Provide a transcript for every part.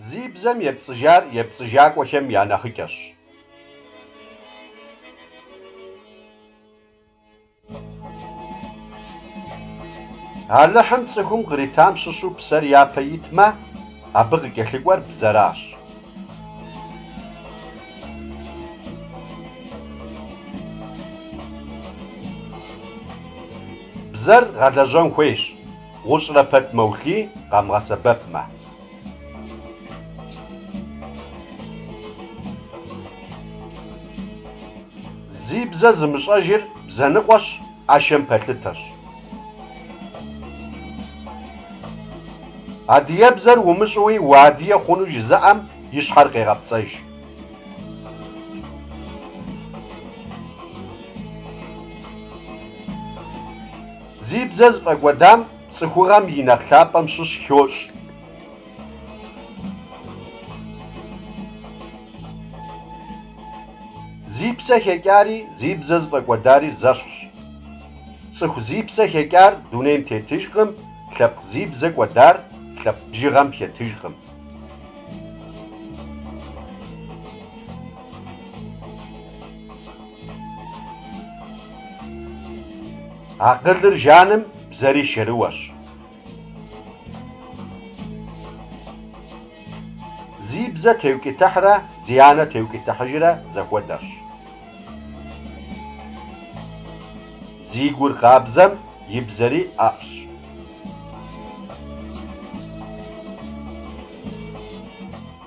Зи бзэм епцӏыжар епцӏыжакӏуэхэм я нэхъыкӏэщ. Алыхьым цӏыхум къритам щыщу псэр япэ итмэ, абы къыкӏэлъыкӏуэр бзэращ. Бзэр гъэлэжьэн хуейщ, гъущӏрэ пэт мэулъий, къамыгъэсэбэпмэ. Зи бзэ зымыщӏэжыр бзэ ныкъуэщ, ӏэшэм пэлъытэщ. Адыгэбзэр умыщӏэуи уадыгэ хъуну жызыӏэм и щхьэр къегъэпцӏэж. Зи бзэ зыфӏэкӏуэдам цӏыхугъэм и нэхъ лъапӏэм щыщ хощӏ. Зи псэ хэкӏари зи бзэ зыфӏэкӏуэдари зэщхьщ. Цӏыху зи псэ хэкӏар дунейм тетыжкъым, лъэпкъ зи бзэ кӏуэдар лъэпкъ бжыгъэм хэтыжкъым. Акъылыр жаным бзэри шэрыуэщ. Зи бзэ теукӏытыхьрэ зи анэ теукӏытыхьыжрэ зэхуэдэщ. Зи гур къабзэм и бзэри ӏэфӏщ.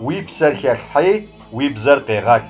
Уи псэр хэлъхьи, уи бзэр къегъэл.